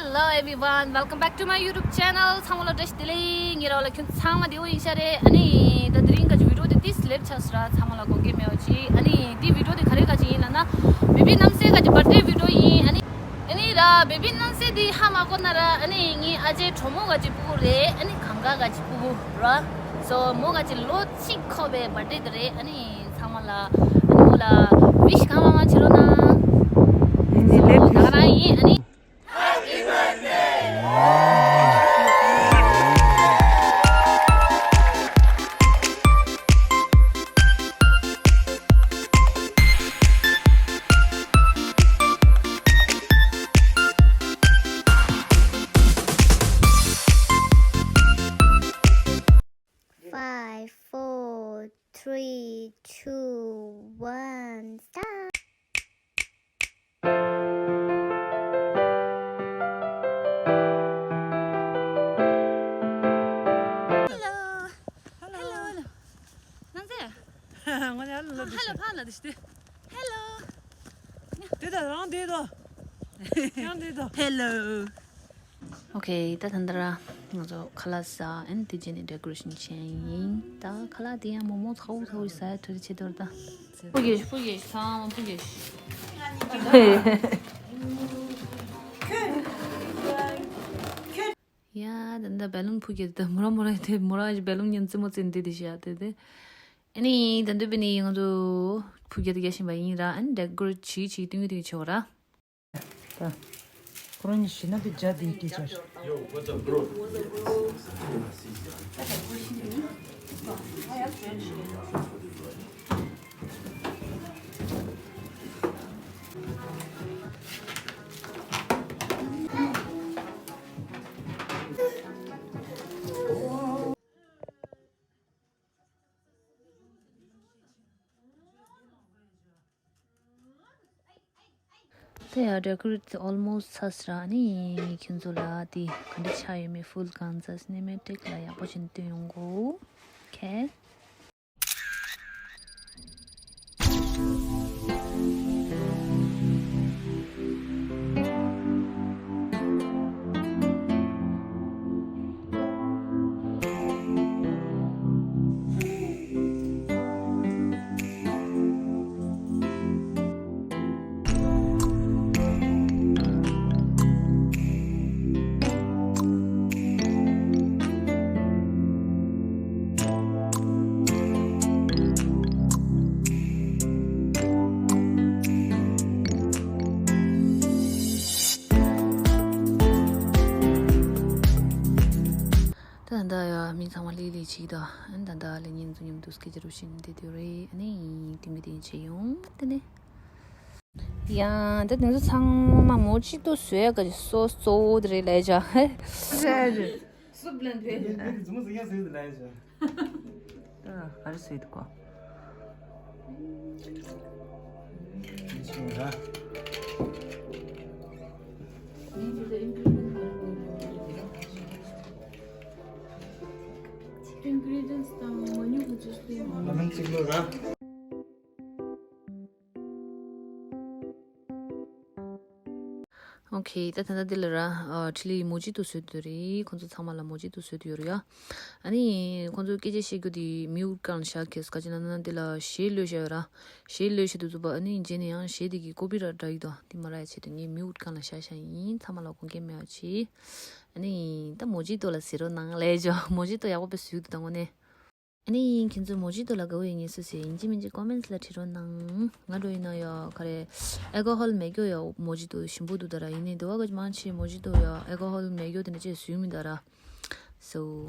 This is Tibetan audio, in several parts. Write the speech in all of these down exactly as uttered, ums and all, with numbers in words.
Hello everyone, welcome back to my YouTube channel. ཚང་མ་ལ་བཀྲ་ཤིས་བདེ་ལེགས། ངའི་རོགས་ལ་ཁྱོད་ཚང་མ་བདེ་པོ་ཡིན་ཤག་རེད། ཨ་ནི་ད་དེ་རིང་ག་ཅིག་བི་ཌིའོ་དེ་ཏིས་ལེབ་ཆགས་སོང་ར། ཚང་མ་ལ་དགོངས་འགལ་མེད་པ་ཅིག་ཨ་ནི་དེ་བི་ཌིའོ་དེ་ག་རེ་ག་ཅིག་ཡིན་ལབ་ན། བེ་བི་རྣམ་སྲས་ག་ཅིག་བར་ཐི་ཌེ་བི་ཌིའོ་ཡིན། ཨ་ནི་ཨ་ནི་ར་བེ་བི་རྣམ་སྲས་དེ་ཧ་མ་གོ་ན་ར། ཨ་ནི་ངའི་ཨ་ཅེ་གྲོགས་མོ་ག་ཅིག་སྤུ་གུ་རེད། ཨ་ནི་གང་ག་ག་ཅིག་སྤུ་གུ་ར། སོ་མོ་ག་ཅིག་ལོ་གཅིག་འཁོར་བའི་བར་ཐི་ཌེ་དེ་རེད། ཨ་ནི་ཚང་མ་ལ་ཨ་ནི་མོ་ལ་ཝིཤ་གང་མང་མང་བྱེད་རོགས་གནང་། ཨ་ནི་ལེབ་ད་ག་རང་ཡིན། ཨ་ནི། Five, four, three, two, one, start. Hello. Hello. Hello. ང་ཚོ། ང་ཚོ་ཧ་ལོ་ཧ་ལོ་ཕ་ལ་དེ་ཤི་དེ། Hello. དེ་ད་རང་དེ་དོ། ཡང་དེ་དོ། Hello. Okay, ད་ད་ལྟ་ར་ང་ཚོ་ཁ་ལག་ཟ་ཨན་དེ་རྗེས་ནས་ཌེ་ཀོ་རེ་ཤན་བྱས་ཡིན། ད་ཁ་ལག་དེ་ཡང་མོག་མོག་ཚ་བོ་ཚ་བོ་ཟ་ཡ་ཐུག་ཆེ་དོར་ད། སྤུ་གེ་སྤུ་གེ་ཚང་མ་སྤུ་གེ། ཡ་ད་ད་བེ་ལུན་ཕུ་གེ་ད་མོ་ར་མོ་ར་དེ་མོ་ར་བེ་ལུན་ཉན་ཙི་མོ་ཙི་འདི་དེ་ཤ་དེ་དེ། ཨ་ནི་ད་འདོད་པའི་ནི་ང་ཚོ་ཕུ་གེ་དེ་རྒྱ་བཞིན་པ་ཡིན་ར། ཨ་ནི་ཌེ་ཀོ་རེ་ཤན་བྱས་བྱས་སྟོན་གི་དེ་ཆེ་བ་ར། ད། ཁོ་རང་གཉིས་ཤི་ན་དེ་རྒྱ་དེའི་སྐད་ཆ་རེད། དེ་ཡང་ཌེ་ཀོ་རེ་ཊི་ཨོལ་མོ་སི་ཊི་ཚར་སོང་ར། ཨ་ནི་ཁྱོད་ཚོ་ལ་དེ་ག་འདྲ་ཆགས་ཡོད་མེད་ཕུལ་གང་ཚ་སི་ནེ་མེ་ཊིག་ལ་ཡག་པོ་བྱས་ནས་སྟོན་ཡོང་གོ། ཨོ་ཁེ། ད་ད་ཡ་མི་ཚང་མ་ལི་ལི་ཆིག་ད། ཨན་ད་ད་ལི་ཉིན་ཚུ་མཉམ་དུ་སྐད་ཆ་རུ་ཤིན་དེ་དུ་རེ། ཨ་ནི་དེ་མི་དེ་ཆེ་ཡོང་དེ་ནས། ཡང་ད་དེ་ཚོ་ཚང་མ་མོ་གཅིག་ཏུ་བཟོས་ག་སོ་གཙོ་བོ་དེ་རེད་ལས་བྱ། རེད་རེད། སུབ་ལན་དེ། འཛུམ་མོ་ཟིག་ཡང་ཟིག་ལས་བྱ། ཨ་རི་སུས་དགོ། Ingredients དང་མ་ཉུང་བ་ཅིག་ལ་མིན་གཅིག་ལོ་ར། ཨོ་ཁེ། ད་ད་ལྟ་འདི་ལ་ར་ཨ་ཁྲི་ལི་མོ་ཇི་ཏོ་བཟོས་འདུག་རེད། ཁོང་ཚོ་ཚང་མ་ལ་མོ་ཇི་ཏོ་བཟོས་འདུག་ཡོད་རེད་ཡ། ཨ་ནི་ཁོང་ཚོ་སྐད་ཆ་བཤད་རྒྱུ་དེ་མིའུ་ཊི་གང་ལ་བཞག་གེ་སྐད་ཆ་ན་ན་འདི་ལ་གཞས་ལོས་བཞག་ཡོད་ར། གཞས་ལོས་བཞག་འདུག་ཚུགས་པ། ཨ་ནི་རྗེས་ནས་ཡང་གཞས་དེ་གི་ཀོ་པི་ར་ཊི་རག་གི་འདུག་དེ་མ་རག་ཡ་ཆེད་དུ་ངས་མིའུ་ཊི་གང་ལ་བཞག་བཞག་ཡིན། ཚང་མ་ལ་དགོངས་འགལ་མེད་པ་བྱེད། ཨ་ནི་ད་མོ་ཇི་ཏོ་ལ་ཟེར་རོགས་གནང་ལས་ཇོ། མོ་ཇི་ཏོ་ཡག་པོ་དཔེ་བཟོས་འདུག་ད་དངོས་གནས། ཨ་ནི་ཁྱེད་ཚོ་མོ་ཇི་ཏོ་ལ་དགའ་བོ་ཡོད་ངེས་སུ་ཟེར་ཡིན་གཅིག་མིན་གཅིག་ཀོ་མེན་ཊི་ལ་བྲིས་རོགས་གནང་། ང་འགྲོ་ཡིན་ན་ཡ་ག་རེ་ཨལ་ཀོ་ཧོལ་མེད་རྒྱུ་ཡ་མོ་ཇི་ཏོ་ཞིམ་པོ་འདུག་ད་ར། ཡིན་ནའི་དེ་བ་ག་མང་ཆེ་མོ་ཇི་ཏོ་ཡ་ཨལ་ཀོ་ཧོལ་མེད་རྒྱུ་དེ་འདྲ་ཅེས་བཟོས་མི་འདུག་ར། སོ་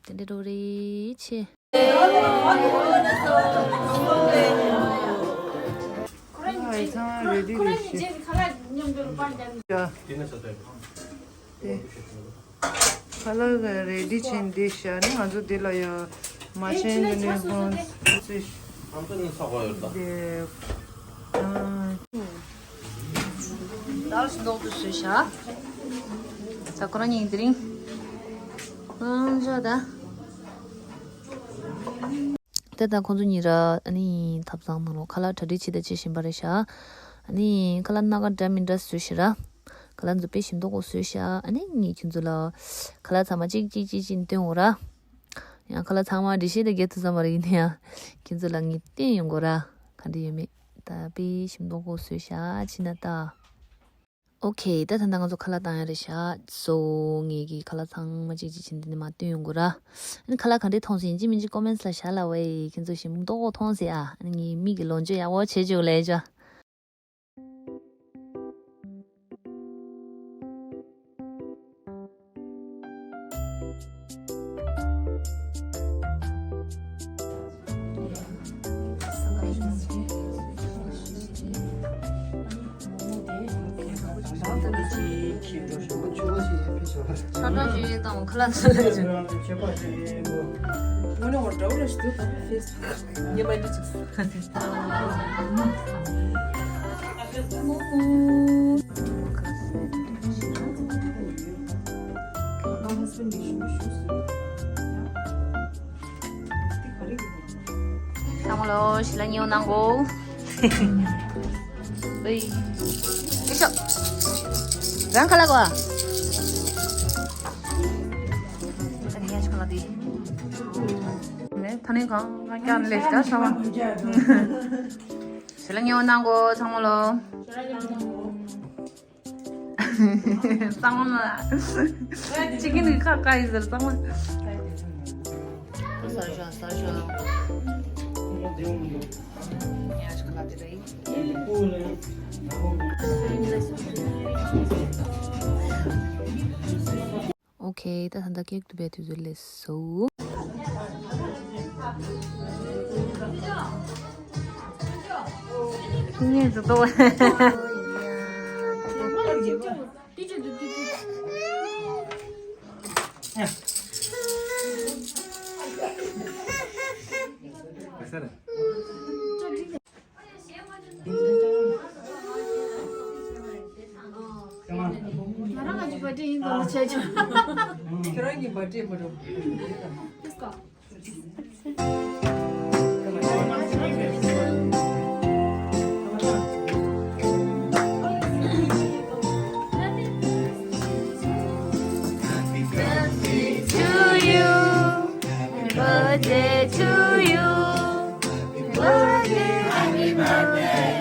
དེ་འདྲ་འགྲོ་རེད་ཆེ། ཨ་ཚང་རེ་ཌི་རེད་ཤི། ཡ། དེ། ཁ་ལག་རེ་ཌི་ཆེན་འདི་བཞག་ནས་ང་ཚོ་འདི་ལ་ཡ་མ་ཆེན་འདི་ནས་ཧོན་ཙི། ཨམ་ཅོག་ནས་ཚོགས་པ་ཡོད་ད། དེ། ཨ། ད་སུ་འདོག་ཏུ་སུ་བཞག་ད་ཁོ་རང་གཉིས་འདི་རིང་། ཨང་བཞག་ད། དེ་དང་ཁོང་ཚོ་གཉིས་ར་ཨ་ནི་ཐབ་ཚང་ནང་ལོགས་ཁ་ལག་གྲ་སྒྲིག་བྱེད་ད་བྱེད་བཞིན་པ་རེད་ཤག་ཨ་ནི་ཁ་ལག་སྣ་ཁ་འདྲ་མི་འདྲ་བཟོས་ཤག་ར། ཁ་ལག་ཚོ་དཔེ་ཞིམ་མདོག་ཁ་པོ་བཟོས་ཤག་ཨ་ནི་ངས་ཁྱེད་ཚོ་ལ་ཁ་ལག་ཚང་མ་གཅིག་གཅིག་གཅིག་གཅིག་སྟོན་འོ་ར། ཡང་ཁ་ལག་ཚང་མ་འགྲེལ་བཤད་དེ་རྒྱག་ཐུབ་ས་མ་རེད། ཡིན་ན་ཡང་ཁྱེད་ཚོ་ལ་ངས་སྟོན་ཡོང་གོ་ར། ག་འདྲ་ཡོད་མེད། ད་དཔེ་ཞིམ་མདོག་ཁ་པོ་བཟོས་ཤག་ཕྱིན་ན་ལྟ། ཨོ་ཁེ། ད་ད་ལྟ་ང་ཚོ་ཁ་ལག་བཏང་ཡ་རེད་ཤག་སོ་ངས་ཀྱི་ཁ་ལག་ཚང་མ་གཅིག་གཅིག་བྱིན་དེ་ནས་མ་སྟོན་ཡོང་གོ་ར། ཨ་ནི་ཁ་ལག་ག་འདྲས་མཐོང་སོང་ཡིན་གཅིག་མིན་གཅིག་ཀོ་མེན་ཊི་ལ་བཞག་ལ་ཝེ། ཁྱེད་ཚོ་ཞིམ་མདོག་ཁ་པོ་མཐོང་སོང་ཨ། ཨ་ནི་ངས་མིག་གི་ལོངས་སྤྱོད་ཡག་པོ་བྱེད་ཆོག་ལས་ཅོ། ཆ་ཚང་ཞིག་དང་ཁ་ལག་ཚ་ལ་ཅིག་ངོ་ནས་འོ་འདྲ་བོ་རེ་ཞིག་འདུག་ད་ཕེ་སི་བུག་ཉེ་པ་འདི་ཅིག་ཚང་མ་ལོ་ཞི་ལ་ཉེ་བོ་གནང་གོ། ཨེ་ཤོ། རང་ཁ་ལག་གོ། ཨ་ནི་ཡ་ཤི་ཁ་ལག་དེ། ནས་ཐ་ནི་གང་ང་ཀྱང་ལས་ཀ་ཚང་མ། ཞི་ལ་ཉེ་བོ་གནང་གོ་ཚང་མ་ལོ། གཙང་མ་ལ། ཅི་གི་ནི་ཁ་ཁ་ཡི་ཟེར་གཙང་མ། ས་ཞོ་ས་ཞོ། ཡ་ཤི་ཁ་ལག་དེ་རེད། ཨོ་ཁེ། ད་ད་ལྟ་ཀེག་གཏུབ་པའི་དུས་ཚོད་སླེབས་སོང་། ངས་ཟ་ཏོ། ང་རང་གི་བར་ཐི་ཌེ་ཡིན་ཙང་བྱས་ཆོག་ཁྱོད་རང་གི་བར་ཐི་ཌེ་མ་རེད། Happy birthday to you. Happy birthday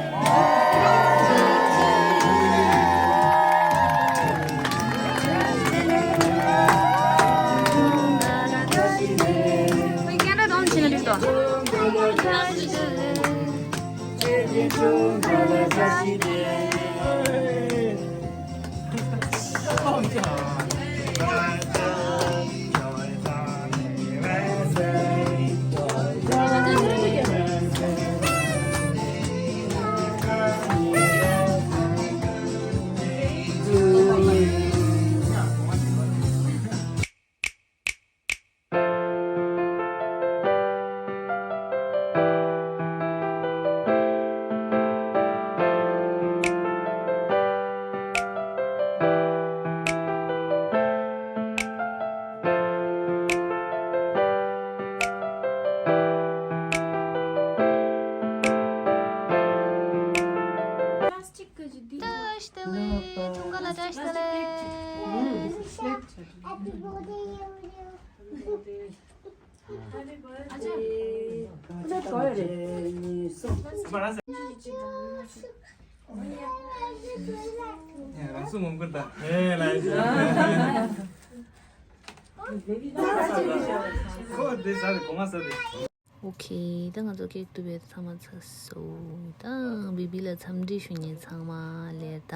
to you. བཀྲ་ཤིས་བདེ་ལེགས། འཁྲུངས་སྐར་ལ་བཀྲ་ཤིས་བདེ་ལེགས། རང་སུ་ངོམ་གི་ད། ཧེ་ལ་ཡི། ཁོ་དེ་ཟ་རེ་གོང་མ་ཟ་རེ། ཨོ་ཁེ། ད་ང་ཚོ་ཀེག་གཏུབ་པའི་ཚང་མ་ཚར་སོང་། ད་བི་བི་ལ་འཚམས་འདྲི་ཞུ་མཁན་ཚང་མ་ལེར་ད།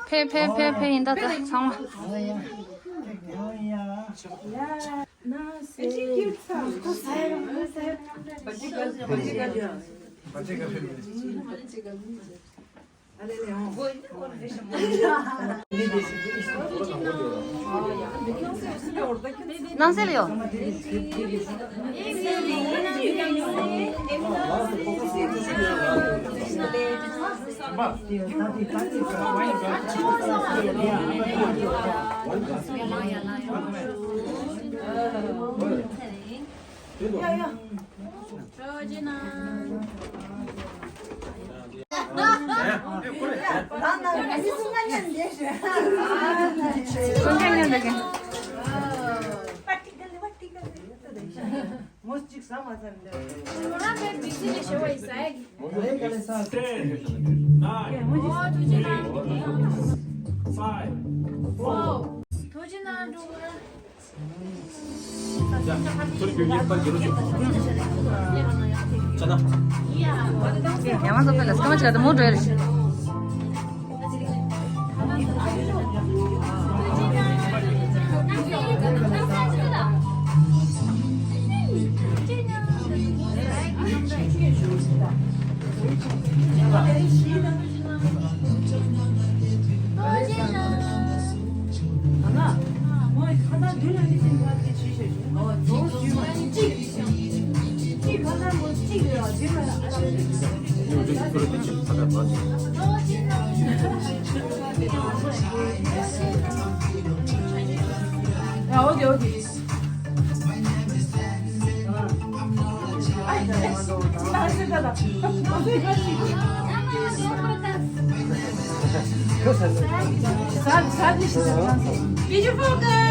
ཕེབས་ཕེབས་ཕེབས་ཕེབས། ཡིན་ད་ད་ཚང་མ། སྣང་གསལ་ཡོད། ཡང་མ་ཚོགས་པའི་ལ་སྐར་མ་ཆག་ཏུ་མོ་འགྲོ་ཡ་རེད། Beautiful girls! Beautiful girls!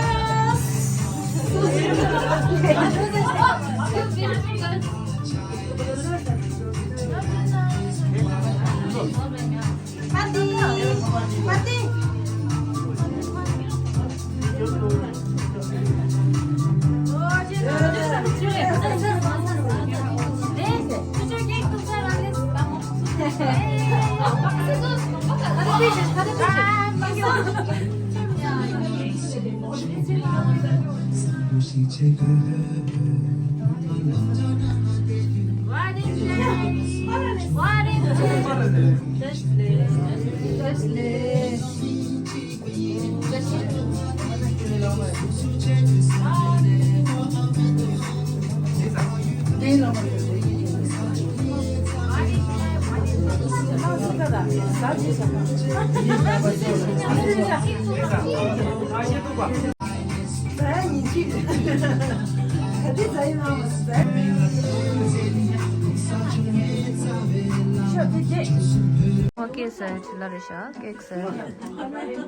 Okay, sir. ལ་རེད་ཤག་ཀེག་ཟེར།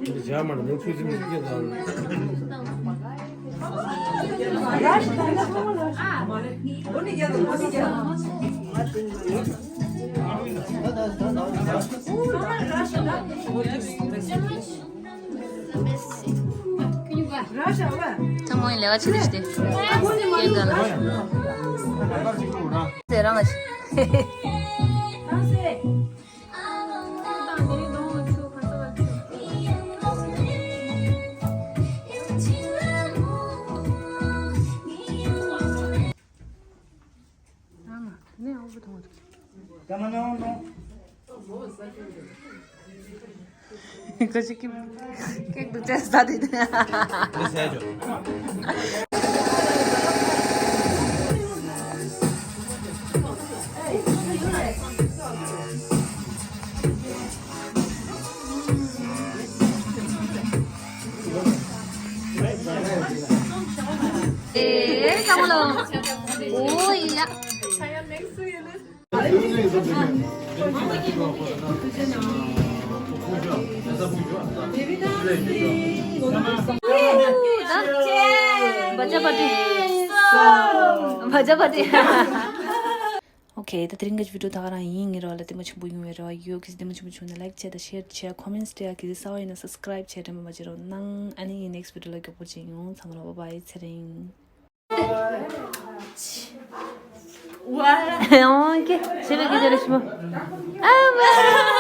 འདི་བྱ་མ་ནི་ཁུ་སིམ་སྐྱེ་དང་། ཐུན་མོང་ཡི་ལས་ཀ་བྱེད་དུ་ཞིག་སྟེ། ཀེག་ག་ལ། ཟེར་རང་ལ་ཞིག་ཁོ་ཅིག་ཀེག་ཀེག་འདུག་ཅེས་ཟ་དེ་དེ། ཨེ། ཨེ། ཀ་མོ་ལོ། ཨོ་ཡ། བ་ཇ་པ་ཏི། བ་ཇ་པ་ཏི། ཨོ་ཁེ། ད་དེ་རིང་གི་བི་ཌིའོ་ད་ག་རང་ཡིན། ངའི་རོགས་ལ་བདེ་མོ་ཆེན་པོ་ཡོང་བའི་རེ་བ་ཡོད། གལ་སྲིད་བདེ་མོ་ཆེན་པོ་བྱུང་ན་ལའིཀ་བྱས་དང་ཤེར་བྱས། ཁོ་མེན་ཊི་བྲིས། གལ་སྲིད་གསར་པ་ཡིན་ན་སབ་སི་ཀ་རའིབ་བྱས། དྲན་པ་མ་བརྗེད་རོགས་གནང་། ཨ་ནི་ངའི་ནེག་སི་ཊི་བི་ཌིའོ་ལ་མགྱོགས་པོ་ཅིག་ཡོང་། ཚང་མ་ལ་བྷའི་བྷའི། ཚེ་རིང་། ཨོ་ཁེ། བྱས་པའི་སྐད་ཆ་རེ་ཞིམ་པོ། ཨ་མ།